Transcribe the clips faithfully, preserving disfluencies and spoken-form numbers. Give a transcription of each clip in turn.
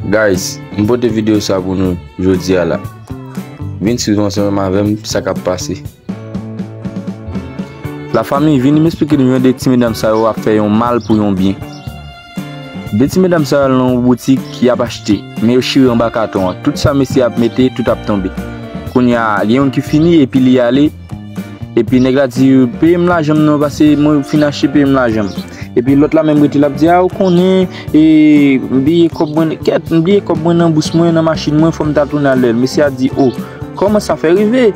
Guys, m pote videyo sa pou nou jodi a la. Vin swiv ansanm avè m sa k ap pase. Lafanmi, vini m esplike nou jan de ti medam sa yo ap fè yon mal pou yon byen. De ti medam sa yo al nan yon boutik, y ap achte, men yo chire anba katon an. Tout sa mesye ap mete, tout ap tonbe. Kounye a, gen youn ki fini, epi li ale, epi nèg la di, "Peye m lajan m non, pase mwen fin achte, peye m lajan m." Epi lòt la menm rete, l ap di, "A, ou konnen, e, m bliye kòb mwen, kèt, m bliye kòb mwen nan bous mwen, nan machin mwen, fò m ta tounen al dèyè l." Mesye a di, "O, kòman sa fè rive?"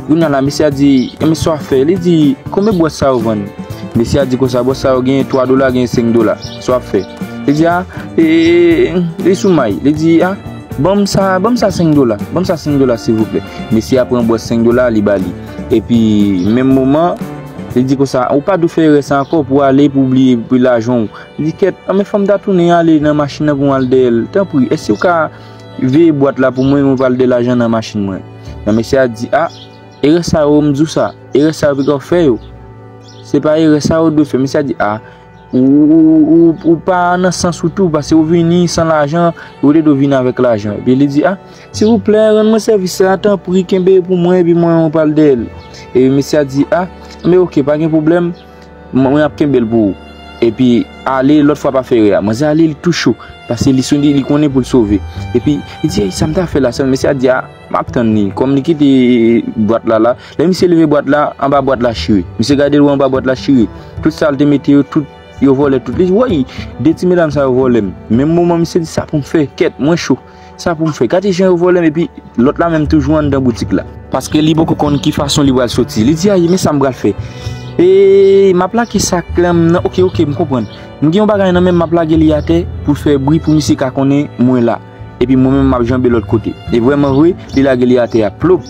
Kounye a la, mesye a di, "Enben, sa w ap fè?" Li di, "Konbyen bwòs sa yo vann?" Mesye a di konsa, "Bwòs sa yo gen twa dola, gen senk dola. Sa w ap fè?" Li di, "A, e, e, e, li sou may." Li di, "A, ban m sa, ban m sa senk dola. Ban m sa senk dola, silvouplè." Mesye a pran bwòs senk dola, li ba li. Epi, menm moman, li di konsa, "Ou pa dwe fè erè sa ankò pou w ale, pou w bliye, pou lajan w." Li di, "Kèt, anben fò m ta tounen ale nan machin nan pou m al dèyè l. Tanpri, èske w ka veye bwat la pou mwen, mwen pral dèyè lajan nan machin mwen?" Nan mesye a di, "A, erè sa yo, m di w sa, erè sa yo, piga w fè yo. Se pa erè sa yo w dwe fè." Mesye a di, "A, ou, ou, ou, ou pa nan sans ou tou, paske ou vini san lajan, ou te dwe vini avèk lajan." Epi li di, "A, silvouplè, rann mwen sèvis la, tanpri, kenbe pou mwen, epi mwen, mwen pral dèyè l." Epi mesye a di, "A, men oke, pa gen pwoblèm, mwen, mwen ap kenbe l pou ou." Epi ale, lòt fwa pa fè erè a. Manzè ale, li tou cho, paske li sou li, li konnen pou l sove. Epi li di, "Ey, sa m ta fè la?" Sa mesye a di, "A, m ap tann li." Kòm li kite bwat la la, lè misye leve bwat la, anba bwat la chire. Misye gade l wè anba bwat la chire. Tout sa l te mete yo, tout yo vòlè tout. Li di, "Woy, de ti medam sa yo vòlè m." Menm moman misye di, "Sa pou m fè? Kèt, mwen cho. Sa pou m fè?" Gade jan yo vòlè m, epi lòt la menm toujou anndan boutik la. Paske li poko konn ki fason li pral soti. Li di, "Ay, men sa m pral fè. E, m ap lage sak la, m nan, oke, oke, m konprann. M gen yon bagay nan men m, m ap lage li atè pou l fè bri, pou misye ka konnen mwen la. Epi mwen menm, m ap janbe lòt kote." E vrèman vre, li lage li atè a, plop.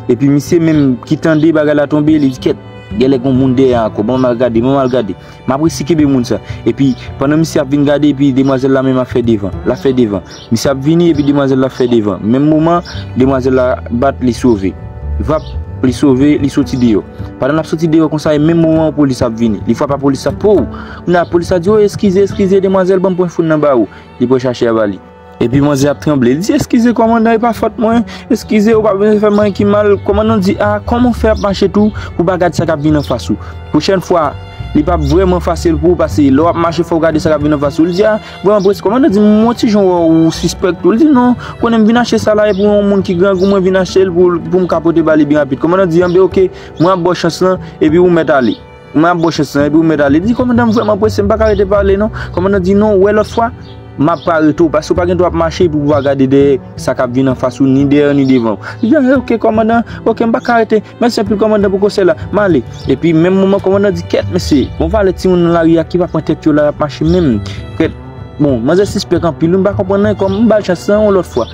Epi misye menm ki tande bagay la tonbe, li di, "Kèt, genlè gon moun dèyè ankò. Ban m al gade, ban m al gade. M ap resi kenbe moun sa." Epi, pandan misye ap vin gade, epi demwazèl la menm ap fè devan. L ap fè devan. Misye ap vini, epi demwazèl la ap fè devan. Menm moman, demwazèl la bat, li sove. Vap, li sove, li soti deyò. Pandan l ap soti deyò konsa, e menm moman an, polis ap vini. Li frape a polis la, pow! Kounye a, polis la di, "O, eskize, eskize, demwazèl, ban m pran foun nan ba ou." Li pran chache a ba li. Epi manzè ap tranble. Li di, "Eskize, kòmandan, e pa fòt mwen. Eskize, ou pa bezwen fè m anyen ki mal." Kòmandan di, "A, kòman w fè ap mache tou pou w pa gade sa k ap vin anfas ou? Pwochèn fwa, li p ap vrèman fasil pou ou, paske lè w ap mache, fò w gade sa k ap vin anfas ou." Li di, "A, vrèman prese." Kòmandan di, "M wè yon ti jan wè w sispèk tou." Li di, "Non, konnen m vin achte sa la, e pou yon moun ki grangou, mwen vin achte l pou, pou m ka pote ba li byen rapid." Kòmandan di, "Anben, oke, mwen ap ba w chans lan, epi ou mèt ale." Mwen ap ba w chans lan, epi ou mèt ale. Li di, "Kòmandan, m vrèman prese, m pa ka rete pale non." Kòmandan di, "Non, ou wè lòt fwa, m ap arete w, paske ou pa gen dwa ap mache epi ou pa gade dèyè sa k ap vin anfas ou, ni dèyè, ni devan w." Li di, "A, oke, kòmandan, oke, m pa ka rete. Mèsi anpil, kòmandan, pou konsèy la. M ale." Epi, menm moman, kòmandan di, "Kèt, mesye, gon valè timoun nan lari a ki pa pran tèt yo la, y ap mache menm. Kèt, bon, manzè sispèk anpil, wi, m pa konprann anyen, kòm m ba l chans lan yon lòt fwa.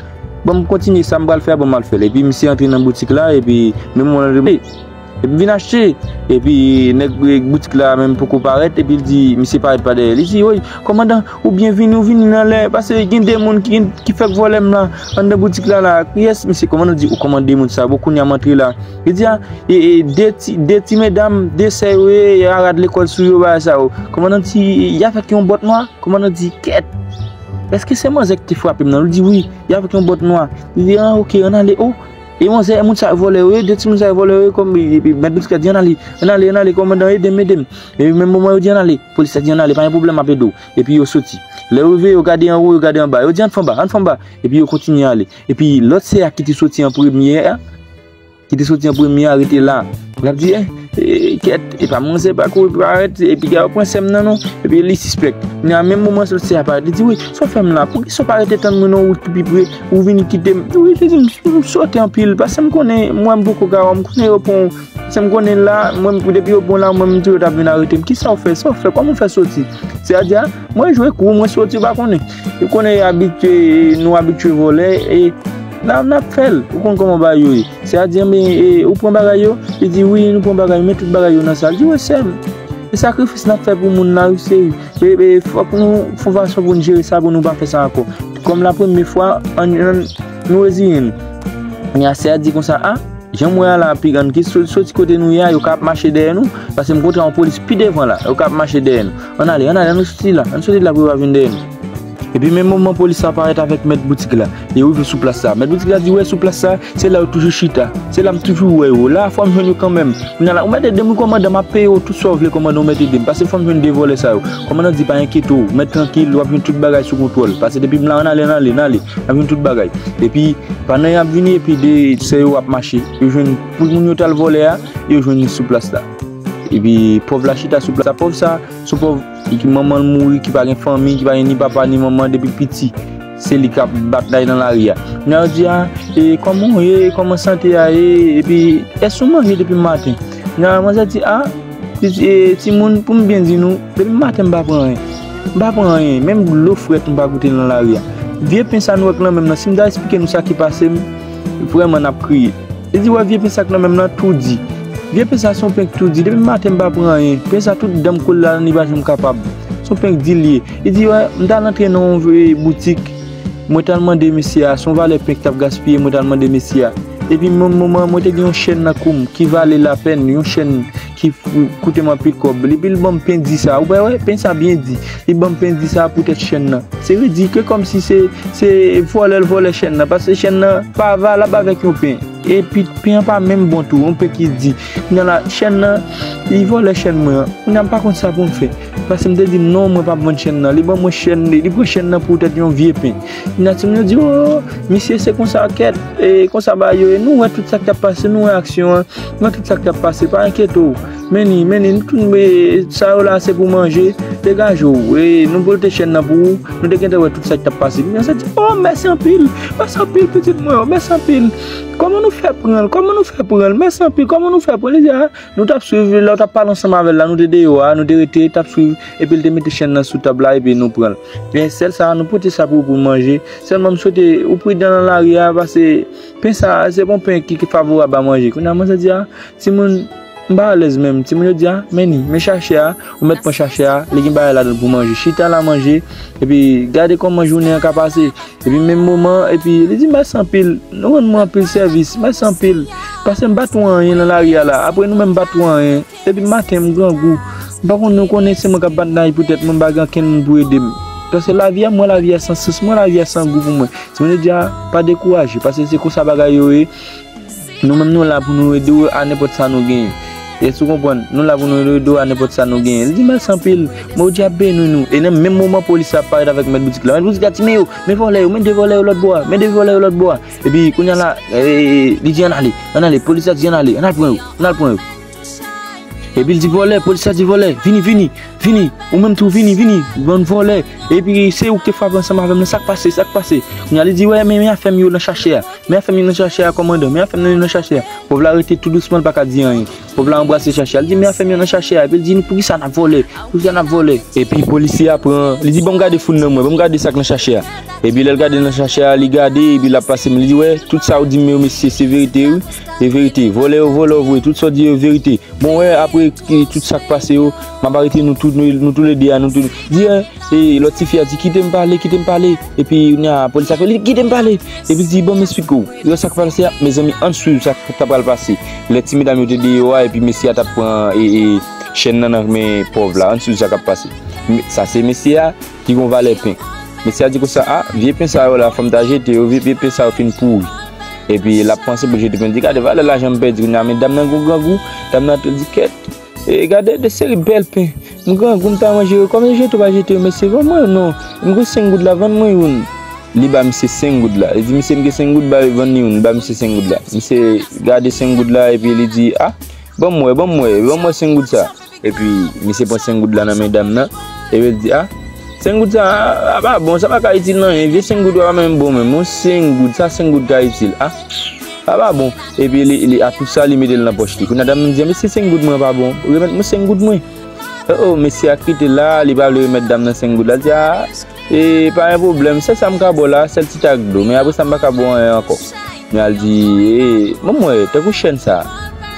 Ban m kontinye sa m pral fè a, ban m al fè l." Epi, misye antre nan boutik la, epi, menm moman, Epi vin achte. Epi nèg boutik la menm poko parèt, epi l di, misye parèt pa dèyè. Li di, "Woy, kòmandan, ou byen vini, ou vini nan lè, paske gen de moun ki, ki fèk vòlè m la, anndan boutik la la." "Kiyès?" Misye, kòmandan di, "Ou kòmande moun sa, bon, kounye a m antre la." Li di, "A, e, e, de ti, de ti medam, de sè yo ye, a rad lekòl sou yo, bagay sa yo." Kòmandan di, "Y avèk yon bòt nwa?" Kòmandan di, "Kèt! Èske se manzè ki te frape m nan?" Li di, "Wi, y avèk yon bòt nwa." Li di, "A, oke, ann ale." O, e manzè, moun sa yo vòlè yo ye, de timoun sa yo vòlè yo ye, kòm, epi mèt boutik la di, "Ann ale, ann ale, ann ale, kòmandan, ede m, ede m." Epi menm moman yo di, "Ann ale." Polis la di, "Ann ale, pa gen pwoblèm, m ap ede w." Epi yo soti. Lè yo rive, yo gade anwo, yo gade anba. Yo di, "Ann fè anba, ann fè anba." Epi yo kontinye ale. Epi lòt sè a ki te soti an premye a, ki te soti an premye a rete la. L ap di, "E, e, kèt, e pa manzè pa kouri parèt, epi gade pran sè m nan non." Epi li sispèk. Nan menm moman, sòt sè a parèt. Li di, "Wi, sa w fè m la? Poukisa w pa rete tann mwen nan wout ki pi pre? Ou vini kite m." Wi, li di, "M, m sote anpil, paske m konnen, mwen, m poko ka wè w, m konnen yo pran w. Paske m konnen la, mwen, depi yo pran w la, mwen, m tou yo t ap vin arete m. Kisa w fè? Sa w fè? Kòman w fè soti?" Sè a di, "A, mwen jwe kou, mwen soti, w pa konnen. Ou konnen abitye, nou abitye vòlè, e la, n ap fè l. Ou konn kòman bagay yo ye." Sè a di, "Enben, e, ou pran bagay yo?" Li di, "Wi, nou pran bagay yo, men tout bagay yo nan sal." Li di, "Wi, sè m, e sakrifis n ap fè pou moun la, wi, se, e, e, fòk nou fè yon fason pou n jere sa, pou nou pa fè sa ankò. Kòm la premye fwa, ann, ann, nou reziyen n." Kounye a, sè a di konsa, "A, jan m wè a la, pi grann ki soti, soti kote nou ye a, yo ka ap mache dèyè nou, paske m kontre yon polis pi devan la, yo ka ap mache dèyè nou. Ann ale, ann ale, ann soti la, ann soti la pou yo pa vin dèyè nou." Epi menm moman polis la parèt avèk mèt boutik la. Yo rive sou plas la. Mèt boutik la di, "Wè, sou plas la, se la yo toujou chita. Se la m toujou wè yo. La, fò m jwenn yo kanmenm." Kounye a la, "Ou mèt ede m wi, kòmandan, m ap peye w tout sa w vle, kòmandan, ou mèt ede m. Pase fò m jwenn de vòlè sa yo." Kòmandan di, "Pa enkyete w, ou mèt trankil, w ap jwenn tout bagay sou kontwòl. Pase depi m la, ann ale, ann ale, ann ale, w ap jwenn tout bagay." Epi, pandan y ap vini, epi de sè yo ap mache, yo jwenn, pou moun yo t al vòlè a, yo jwenn li sou plas la. Epi, pòv la chita sou plas la. Pòv sa, se yon pòv ki manman l mouri, ki pa gen fanmi, ki pa gen ni papa, ni manman, depi l piti. Se li k ap batay nan lari a. Kounye a yo di, "A, e kòman w ye? Kòman sante a ye? Epi, èske w manje depi maten?" Kounye a manzè di, "A," li di, "E, timoun, pou m byen di nou, depi maten m pa pran anyen. M pa pran anyen. Menm dlo frèt m pa goute nan lari a. Vye pen sa nou wè k nan men m nan, si m ta esplike nou sa ki pase m, vrèman n ap kriye." Li di, "Wè, vye pen sa k nan men m nan toudi. Vye pen sa se yon pen k toudi. Depi maten m pa pran anyen. Pen sa tout dan m kole ladan li pa janm kapab. Se yon pen k di l ye." Li di, "Wè, m t al antre nan yon vye boutik. Mwen t al mande mesye a, se yon valè pen ki t ap gaspiye, mwen t al mande mesye a. Epi menm moman an, mwen te gen yon chèn nan kou m ki vale lapèn, yon chèn ki f- koute m anpil kòb. Epi l ban m pen di sa. Ou pa wè, pen sa byen di. Li ban m pen di sa poutèt chèn nan." Se ridikil, kòmsi se, se vòlè l vòlè chèn nan. Paske chèn nan pa valab avèk yon pen. Epi pen an pa menm bon tou, yon pen ki di. Kounye a la, chèn nan, li vòlè chèn mwen an. Kounye a m pa konn sa pou m fè. Paske m te di non, mwen p ap vann chèn nan. Li ban mwen chèn li, li pran chèn nan poutèt yon vye pen. Kounye a timoun yo di, "O, misye se konsa kèt, e konsa bagay yo ye." Nou wè tout sa k t ap pase, nou wè aksyon an, nou wè tout sa k t ap pase, pa enkyete w. Men ni, men ni, nou tout, e, sa yo la se pou manje, degaje w, e, nou pote chèn nan pou ou, nou te gentan wè tout sa k t ap pase. Kounye a sa di, "O, mèsi anpil, mèsi anpil pitit mwen, o, mèsi anpil. Kòman nou fè pran l? Kòman nou fè pran l? Mèsi anpil, kòman nou fè pran l?" Li di, "A, nou t ap swiv, lè w t ap pale ansanm avè l la, nou te deyò a, nou te rete, t ap swiv, epi l te mete chèn nan sou tab la, epi nou pran l. Men sèl sa, nou pote sa pou ou pou manje. Sèlman, m swete ou pridan nan lari a, paske pen sa, se pa yon pen ki, ki favorab a manje." Kounye a, manzè di, "A, timoun, m pa alèz menm." Timoun yo di, "A, men ni, men chachè a, ou mèt pran chachè a, li gen bagay ladan l pou manje. Chita la manje, epi gade kòman jounen an ka pase." Epi menm moman, epi li di, "Mèsi anpil, nou rann mwen anpil sèvis, mèsi anpil. Paske m pa t wè anyen nan lari a la, apre nou menm m pa t wè anyen. Depi maten m grangou, m pa konn, nou konnen se mwen k ap batay poutèt mwen, m pa gen ankenn moun pou ede m. Paske lavi a, m wè lavi a san sans, m wè lavi a san gou pou mwen." Timoun yo di, "A, pa dekouraje, paske se konsa bagay yo ye." Nou menm nou la pou nou ede w a nenpòt sa nou genyen. Èske w konprann? Nou la pou nou ede w a nenpòt sa nou genyen. Li di, "Mèsi anpil, Bondye ap beni nou." E nan menm moman, polis la ap parèt avèk mèt boutik la. Mèt boutik la di, "Men yo, men vòlè yo, men de vòlè yo lòt bò a, men de vòlè yo lòt bò a." Epi, kounye a la, e, li di, "Ann ale, ann ale." Polis la di, "Ann ale, ann al pran yo, ann al pran yo." Epi, l di, "Vòlè," polis la di, "Vòlè, vini, vini, vini. Ou menm tou, vini, vini, bann vòlè. Epi, se ou ki te frape ansanm avè m nan, sa k pase, sa k pase?" Kounye a, li di, "Wè, men, men afè m yo nan chachè a." Men afè m yo nan chachè a, kòmandan, men afè m yo nan chachè a. Pòv la rete tou dousman, l pa ka di anyen. Pòv la anbrase chachè a. Li di, "Men afè m yo nan chachè a." Epi l di, "Poukisa n ap vòlè? Poukisa n ap vòlè?" Epi polisye a pran, li di, "Ban m gade foun nan mwen, ban m gade sa k nan chachè a." Epi lè l gade nan chachè a, li gade, epi l ap pase, men li di, "Wè, tout sa ou di m yo, mesye, se verite, wi. Se verite. Vòlè yo, vòlè yo vre. Tout sa ou di yo, verite." Bon, wè, apre ki tout sa k pase yo, m ap arete nou tout, nou, nou toulede a, nou tout. Di, e, e, lòt tifi a di, "Kite m pale, kite m pale." Epi, kounye a, polis la fè li, "Kite m pale." Epi di, "Bon, m esplike w. Yo, sa k pase a, mezanmi, ann swiv sa k ta pral pase." Lè ti medam yo te deyò a, epi mesye a t ap pran, e, e, chèn nan nan men pòv la, ann swiv sa k ap pase. Sa se mesye a ki gon valè pen. Mesye a di konsa, "A, vye pen sa yo la, fò m ta jete yo, vye, vye pen sa yo fin pouri." Epi l ap panse pou l jete pen, di, "Gade valè lajan m pèdi kounye a, men dam nan gon grangou, dam nan tou di kèt. E gade de seri bèl pen. M grangou, m ta manje yo, kòman jete w pa jete yo, mesye, vann mwen yo non. M gon senk goud la, vann mwen youn." Li ba misye senk goud la. Li di, "Misye, m gen senk goud, ba, vann li youn." Li ba misye senk goud la. Misye gade senk goud la, epi li di, "A, ban m wè, ban m wè, ban m wè senk goud sa." Epi, misye pran senk goud la nan men dam nan. Epi, l di, "A, senk goud sa, a, a pa bon, sa pa ka itil nan anyen. Vye senk goud yo pa menm bon menm. Yon senk goud, sa senk goud ka itil. A, a pa bon." Epi, li, li, a tout sa, li mete l nan pòch li. Kounye a, dam nan di, "Mesye, senk goud mwen pa bon. Remèt mwen senk goud mwen." O, o, mesye a kite la, li pa vle remèt dam nan senk goud la. L di, "A, e, pa gen pwoblèm. Sèl sa m ka ba w la, sèl ti tak dlo. Men apre sa, m pa ka ba w anyen ankò." Men al di, "E, ban m wè, tankou chèn sa.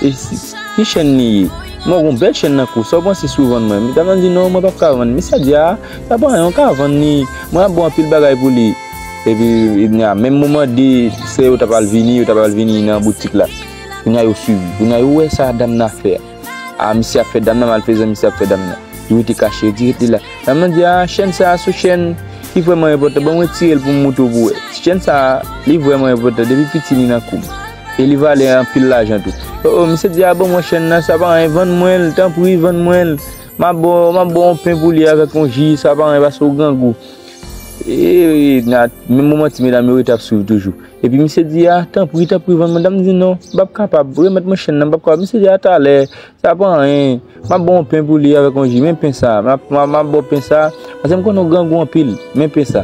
E, si, ki chèn li ye? M wè gon bèl chèn nan kou. Sa w panse si w vann mwen?" Dam nan di, "Non, mwen p ap ka vann." Mesye a di, "A, sa pa anyen, w ka vann li. Mwen ap ba w anpil bagay pou li." Epi, kounye a, menm moman de sè yo t ap al vini, yo t ap al vini nan boutik la. Kounye a, yo swiv li. Kounye a, yo wè sa dam nan ap fè a. A, misye ap fè dam nan malfezan, misye ap fè dam nan. Yo rete kache, yo di, "Rete la." Dam nan di, "A, chèn sa a, se chèn Li vrèman enpòtan, ban m retire l pou m moutre w pou w wè. Chèn sa a, li vrèman enpòtan, depi piti li nan kou m. E li vale anpil lajan tou. O, o, misye di a, ban mwen chèn nan, sa pa anyen, vann mwen l, tanpri, vann mwen l. M ap ba w, m ap ba w yon pen pou li avèk yon ji, sa pa anyen, paske w grangou. E, e, nan menm moman, ti medam yo rete ap swiv toujou. Epi misye di a, tanpri, tanpri, vann mwen. Dam di non, m p ap kapab, remèt mwen chèn nan, m p ap kapab. Misye di a, talè, sa pa anyen. M ap ba w yon pen pou li avèk yon ji. Men pen sa, m ap, m ap, m ap ba w pen sa, paske m konnen w grangou anpil. Men pen sa.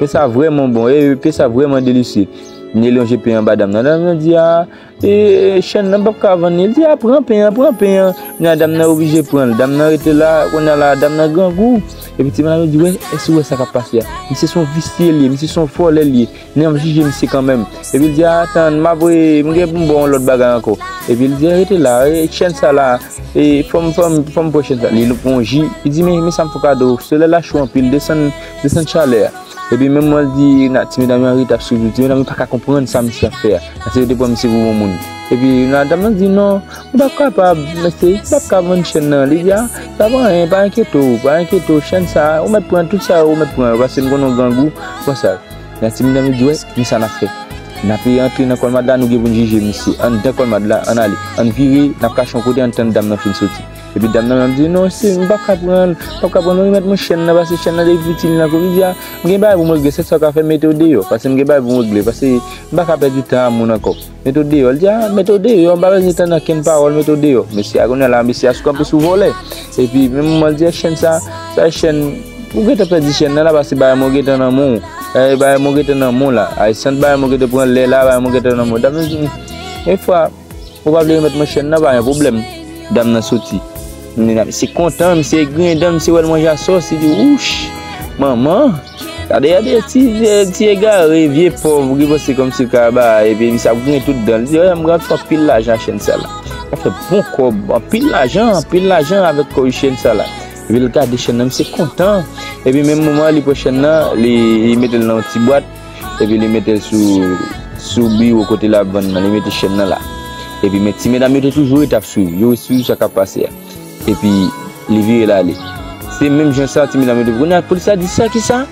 Pen sa vrèman bon, e pen sa vrèman delisye. Li lonje pen an ba dam nan. Dam nan di a, e, chèn nan m p ap ka vann li. Li di a, pran pen an, pran pen an. Kounye a dam nan oblije pran l. Dam nan rete la, kounye a la, dam nan grangou. Epi ti medam yo di, wè, èske w wè sa k ap pase a? Misye se yon visye l ye, misye se yon vòlè l ye. N ap jije misye kanmenm. Epi l di, atann, m ap voye, m gen pou m ba w yon lòt bagay ankò. Epi l di, rete la, e, chèn sa la, e, fò m, fò m, fò m pran chèn sa. Li pran yon ji, li di, men, men sa m fè w kado, solèy la cho anpil, desann, desann chalè a. Epi menm mwen di, nan, ti medam yo rete ap swiv li, ti medam yo pa ka konprann sa misye ap fè a. Paske yo te pran misye pou yon moun. Epi nan, dam nan di, non, ou p ap kapab, mesye, ou p ap ka vann chèn nan. Li di, a, sa pa anyen, pa enkyete w, pa enkyete w, chèn sa, ou mèt pran tout sa, ou mèt pran yo, paske m konnen w grangou, pran sa. Nan ti medam yo di, wè, men sa n ap fè. N ap antre nan kòlmad la, nou gen pou n jije misye. Anndan kòlmad la, ann ale. Ann vire, n ap kache yon kote, ann tann dam nan fin soti. Epi dam nan menm di, non, se, m p ap ka pran l, m p ap ka pran l, non, remèt mwen chèn nan, paske chèn nan depi piti li nan kou. Li di, a, m gen bagay pou m regle, sèl sa w ka fè, mete w deyò, paske m gen bagay pou m regle, paske m pa ka pèdi tan ak moun ankò. Mete w deyò. Li di, a, mete w deyò, m pa bezwen tann okenn pawòl, mete w deyò. Mesye a, kounye a la, mesye a sou kanpe sou vòlè. Epi, menm moman, l di, chèn sa, sa chèn, ou gentan pèdi chèn nan la, paske bagay mwen gentan nan men w. E, bagay mwen gentan nan men w la. Ay, sant bagay mwen gentan pran lè la, bagay mwen gentan nan men w. Dam nan di, yon fwa, ou pa vle remèt mwen chèn nan, pa gen pwoblèm. Dam nan soti. Mesye kontan, misye griyen dan, misye wè l manje asòs, li di, wouch, manman. Gade, gade, ti, ti egare, vye pòv, ki panse kòmsi l ka bay, epi misye ap griyen tout dan l. Li di, wè, m ap fè anpil lajan ak chèn sa la. M ap fè bon kòb, anpil lajan, anpil lajan avèk kòb chèn sa la. Epi l gade chèn nan, misye kontan. Epi menm moman, li pran chèn nan, li, li mete l nan yon ti bwat, epi li mete l sou, sou biwo kote l ap vann nan, li mete chèn nan la. Epi men ti medam yo te toujou rete ap swiv, yo swiv sa k ap pase a. Epi, li vire l ale. Se menm jan sa, ti medam yo te, kounye a, polis la di, sa ki sa?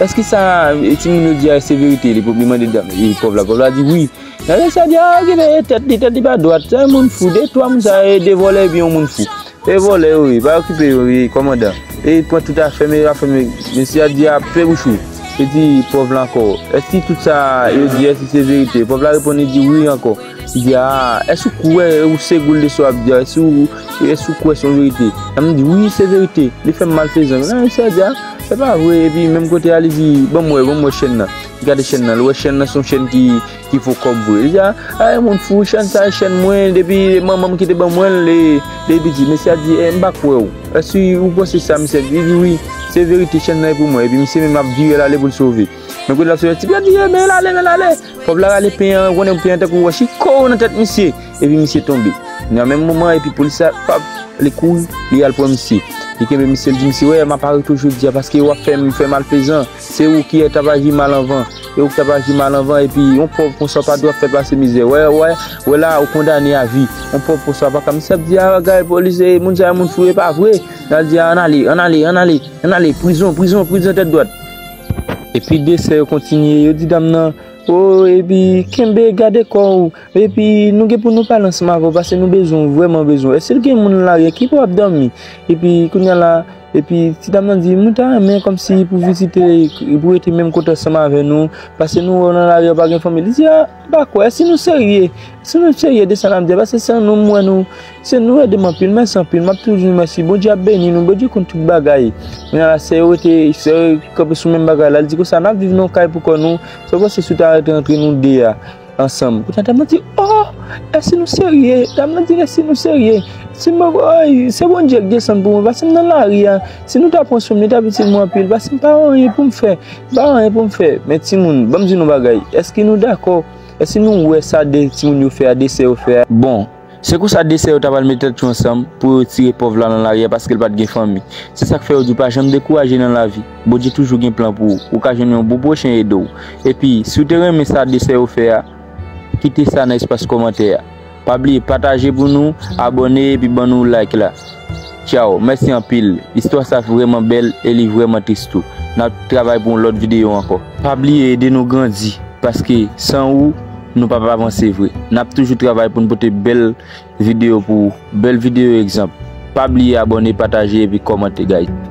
Èske sa, e, timoun yo di a, se verite? Li, li mande dam, e, pòv la. Pòv la di, wi. Nan lè sa di, a, gade, e, tèt li, tèt li pa dwat. Se yon moun fou. De twa moun sa, e, de vòlè epi yon moun fou. E vòlè yo ye, pa okipe yo, e, kòmandan. E pran tout afè m, e afè m, mesye a di, a, fè bouch ou. E di, pòv la ankò, èske tout sa yo di, èske se verite? Pòv la reponn, li di, wi ankò. Li di, a, èske ou kwè ou se goul de sa w ap di a? Èske ou, èske ou kwè se yon verite? Dam nan di, wi, se verite. Li fè m malfezan. Nan, mesye a di, a, se pa vre. Epi, menm kote a, li di, ban m wè, ban m wè chèn nan. Li gade chèn nan. Li wè chèn nan, se yon chèn ki, ki fo kòb vre. Li di, a, a, e moun fou, chèn sa, e chèn mwen. Depi manman m ki te ban mwen l, li, li piti. Mesye a di, e, m pa kwè w. Èske ou panse sa, mesye? Li di, wi, se verite, chèn nan e pou mwen. Epi, misye menm ap vire l ale pou l sove. Men kote l ap sove, ti pya di, e, men l ale, men l ale. Pòv la rale pen an, ou konnen pen an tankou wòch, li kore nan tèt misye. Epi misye tonbe. Nan menm moman, epi polis la, pap, li kouri, li al pran misye. Li kenbe misye, li di, misye, wè, m ap arete w jodi a, paske w ap fè m fè malfezan. Se ou ki t ap aji mal anvan. E ou ki t ap aji mal anvan, epi yon pòv konsa w pa dwe ap fè pase mizè. Wè, wè, wè la, ou kondane a vi. Yon pòv konsa w pa ka. Misye ap di, a, bagay, polis, e, moun sa yo moun fou, e pa vre. L ap di, a, ann ale, ann ale, ann ale, ann ale, prizon, prizon, prizon tèt dwat. Epi de sè yo kontinye, yo di dam nan, o, epi kenbe, gade kò w. Epi nou gen pou nou pale ansanm avè w, paske nou bezwen w, vrèman bezwen w. Èske gen moun nan lari a ki pou ap dòmi? Epi kounye a la, epi ti dam nan di, mwen ta renmen kòmsi pou vizite, pou rete menm kote ansanm avè nou, paske nou wè w nan lari a, w pa gen fanmi. Li di, a, m pa kwè, èske nou serye? Si nou serye de sa n ap di a, paske se nou m wè nou, se nou ede m anpil, mèsi anpil, m ap toujou di mèsi. Bondye ap beni nou, Bondye konn tout bagay. Kounye a la, sè yo rete, sè yo kanpe sou menm bagay la, li di konsa, n ap viv nan yon kay pou kò nou, sa w panse si w ta rete antre nou de a? Ansanm. Kounye a dam nan di, o, èske nou serye? Dam nan di, èske nou serye? Si mwen, oy, se Bondye k desann pou mwen, paske m nan lari a. Si nou ta pran swen m, li t ap itil mwen anpil, paske m pa gen anyen pou m fè. M pa gen anyen pou m fè. Men timoun, ban m di nou bagay. Èske nou dakò? Èske nou wè sa de timoun yo fè a, de sè yo fè a? Bon, se konsa de sè yo ta pral met tèt yo ansanm pou yo tire pòv la nan lari a paske l pa t gen fanmi. Se sa k fè yo di w pa janm dekouraje nan lavi. Bondye toujou gen plan pou ou. Ou ka jwenn yon bon pwochen ede w. Epi, si w te renmen sa de sè yo fè a, kite sa nan espas kòmantè a. Pa bliye pataje pou nou, abòne epi ban nou like la. Tchaw, mèsi anpil. Istwa sa vrèman bèl e li vrèman tris tou. N ap travay pou yon lòt videyo ankò. Pa bliye ede nou grandi, paske san ou, nou p ap avanse vre. N ap toujou travay pou n pote bèl videyo pou ou, bèl videyo egzanp. Pa bliye abòne, pataje epi kòmante, guys.